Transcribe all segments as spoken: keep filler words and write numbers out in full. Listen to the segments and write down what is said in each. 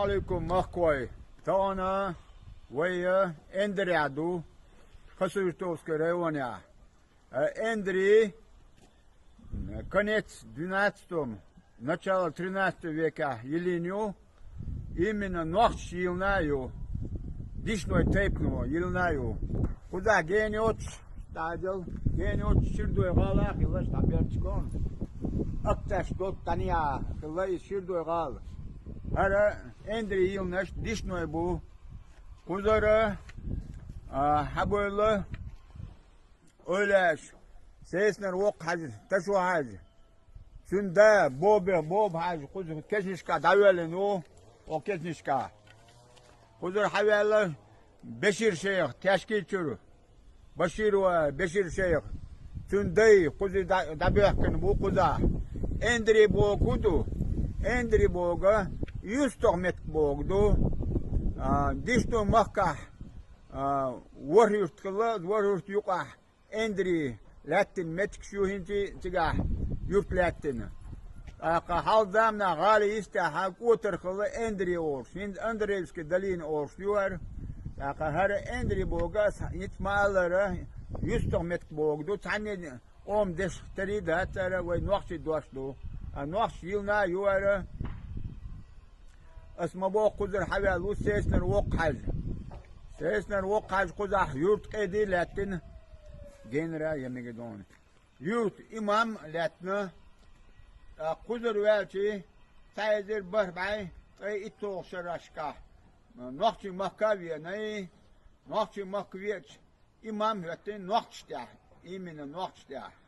Алейкум, махкой. Тагана вай Эндри ду, Хасавюртовский районе. Э, Эндри, м, конец двенадцатом, начало тринадцатого века йиллина ю, именно нохчаша йиллина ю, дешной тайпано йиллина ю. Кхузахь гена йоцуш, дӀадала, гена йоцуш Ширдой гӀала хилла, аш дӀаберчкон. Акташ дот танья хилла и Ширдой гӀала. ХӀара Эндри йиллинарш дешной бу. Кхузара, а, хьабойла, ойлаш, Сеснара воккха хьажа, Ташо хьажа. Цуьнан да, Бобе, Боба хьажа, кхузара кешнашка дӀавоьллина ву, о кешнашка. Кхузара хьаваьлла Бешир шайх, Ташкийчуьра. Баширова Бешир шайх. Цуьнан дай кхуза дӀа-, дӀабоьхкина бу кхузахь. Эндри боху ду. Эндри боху юьстах меттиг боху ду. А, дешной махкахь, а, ворхӀуьрта хилла, ворхӀуьрта юкъахь Эндри лаьттина меттигаш ю хӀинца цигахь юрт лаьттина. ТӀаккха хьалха заманахь гӀала йистехь кӀотар хилла Эндри олуш, хӀинца Андреевский долина олуш ю хӀара. ТӀаккха хӀара Эндри боху ас хӀинца ма-аллара, юьстах меттиг боху ду, цхьанне къоман дешах тари дац хӀара, вай нохчийн дош ду. А нохчаша йиллина ю хӀара. Ас ма боху, кхузара хьаваьлла ву Сеснара воккха хьажа. Сеснара воккха хьажа кхузахь юрта къеди лаьттина. Генара я Мегедон. Юрта имам лаьттина. ТӀаккха кхузара ваьлча, цхьа эзар бархӀ бӀе ткъе итталгӀачу шерашкахь нохчийн махка а веана, нохчийн махка веача, имам хӀоьттина нохчашна тӀехь, именно нохчашна тӀехь.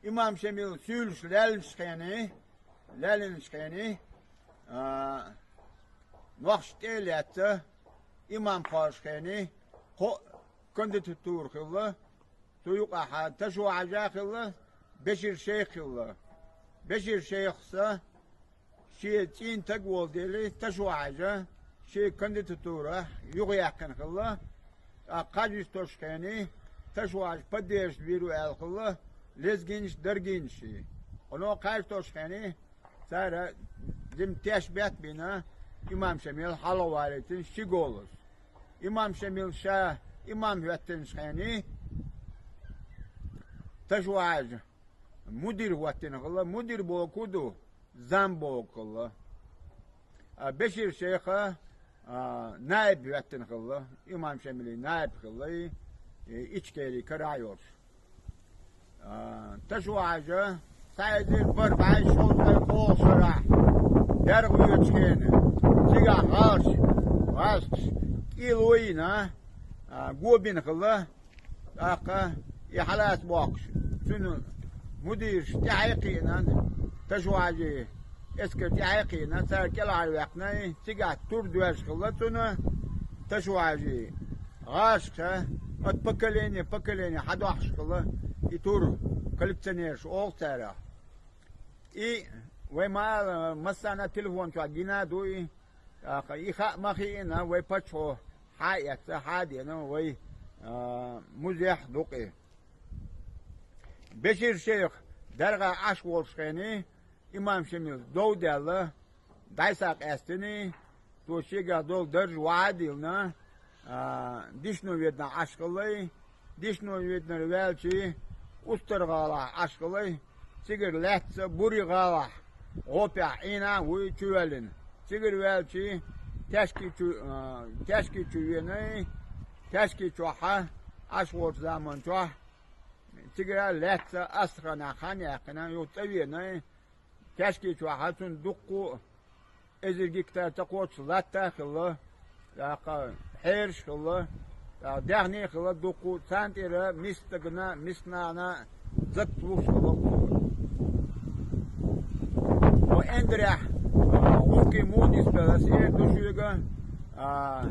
Имам Шамил суьйлуш лаьллачу хене, лаьллачу хене, а, нохчашна тӀе а лаьцна, имам кхочу хене кхо кандидатура хилла, цу юкъахь Ташо хьажа хилла, Бешир шайх хилла. Бешир шайхас шен цӀийнан стаг волу дела, Ташо хьажа шен кандидатура юхаяьккхина хилла. ТӀаккха кхаж йистошхене, Ташо хьажа поддержка вийр ву аьлла хилла, лезгинаш, даргинаш. Оно кхаж тошхене, цара дим теш бетта бина, имам Шамил хьалавалийтина ши голос. Имам Шамил ша имам хӀоьттинчу хене, Ташо хьажа мудир хӀоттина хилла, мудир боху ду, зам боху хилла. А Бешир шайха, а, наиб хӀоьттина хилла, имам Шамилий наиб хилла, и, и Ичкери карахь йолуш. А, Ташо хьажа, цхьа эзар бархӀ бӀе шовзткъе кхоалгӀачу шарахь, БаьргӀа воьдучу хенахь, цигахь гӀалаш, гӀазкхаш кӀел вайна, а, го бина хилла, тӀаккха и хьалаца боккхуш, цуьнан мудираш тӀаьхьа а кхиъна, Ташо хьажий эскар тӀаьхьа а кхиъна, цара кӀелхьарваьккхина, цигахь тур доьжна хилла цунна, Ташо хьажий гӀашкха, от поколения поколение хьадохьуш хилла и тур, коллекционераш олу царах. И вай ма-, массарна а телефон чохь гина а ду и, тӀаккха и хаа ма хиъна, вай паччахьо хьа а эцна, хьа а деана, вай, а, музейхь дукъий. Бешир шайх даргӀа Ӏаш волуш хене, имам Шамил дов даьлла, дӀасакъаьстина, цо шегахь долу дарж вахьа а диллина, а, Дишно-Веданахь Ӏаш хилла, Дишно-Веданара ваьлча, Устар-гӀалахь Ӏаш хилла, цигара лаьцна Бури-гӀалахь гӀопехь Ӏийна а вуй чувоьллина. Цигара ваьлча, Тяжкийчу, а, Тяжкийчу веана, Тяжкийчохь Ӏаш волчу заман чохь, цигара лаьцна Астраханехь хан яьккхина, юха цӀа веана, Тяжкийчохь цуьнан дуккха а эзар гектар ца кхочуш латта а хилла, тӀаккха хьераш а хилла, тӀаккха даьхни а хилла дуккха а, царна тӀера миска стагана, миска нахана а закат луш хилла цо. Хьо Эндрехь, а, гӀуллакхе муха нисбелла, ас эр ду шуьга, а,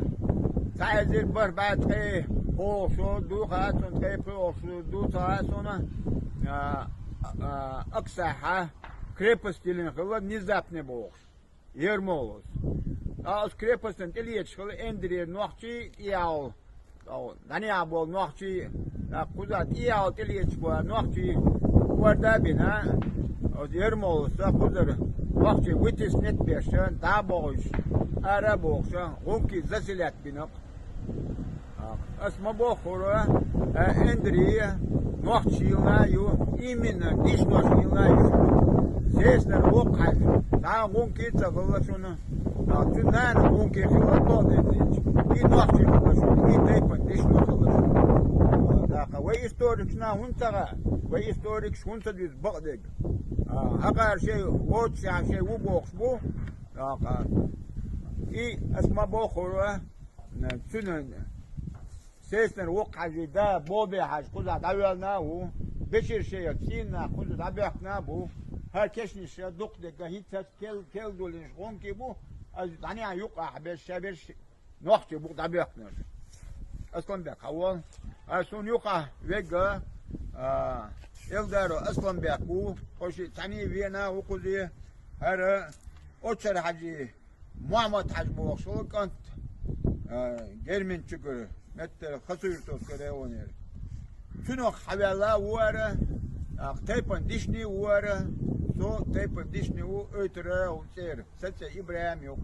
цхьа эзар бархӀ бӀе ткъе кхоалгӀа шо ду хаьа суна, ткъе пхоьалгӀа шо ду ца хаьа суна, а, а, Аксахьа крепость йиллина хилла, Низапне бохуш, Ермолас. Ткъа оцу крепостана тӀелеташ хилла Эндрера нохчий, тӀехьа, ткъа дӀанехьа болу нохчий, тӀаккха кхуза тӀехьа тӀелеташ болу нохчий орда а бина, оцу Ермолас кхузара Нохчий вытеснить беш, дӀа а бохуш, ара а бохуш, гӀунки заселять бина. Ас ма бохура, э, Эндри нохчийла ю, именно дишношийла ю. Сеснара воккха хьажа, цхьа гӀунки а ца хилла шуна. А, цу нана гӀунки хилла тоъдецича, и нохчий хилла шуна, и тайпан дишно хилла шуна. А, тӀаккха вай историкашна хӀунда ца гӀа, вай историкаш хӀунда ца дуьзу бакъдерг? А, хьакъара шай, вочу шай ву бохуш бу. ТӀаккха и ас ма бохура, цуьнан сеснара воккха хьажий да, Бобе хьажа кхузахь дӀавоьллина а ву, Бешир шайх цӀийнах кхуза дӀабоьхкина а бу, хӀара кешнаш дукха дерг хӀинца кел-, келдолуш гӀунки бу, ас дӀанехьа юкъахь берш, ша берш нохчий бу дӀабоьхкинарш. Асланбек хьавол. А суна юкъахь вегга, а, Элдаро Асланбек ву, кхо шиъ цхьаьний вена а ву кхузе, хӀара Очар хьажий Мухьаммад-хьаьжа бохуш волу кӀант, а, Герменчугара, меттара Хасуьртовская районера. Цуьнах хьаваьлла а ву ара, а, тайпан дишни а ву ара, со тайпан дишни ву, Ойтара ву цӀера, сан цӀе ИбрахӀим ю.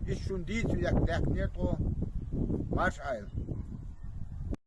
Иза шуна дийца век даьккхинера тхо, марша Ӏайла.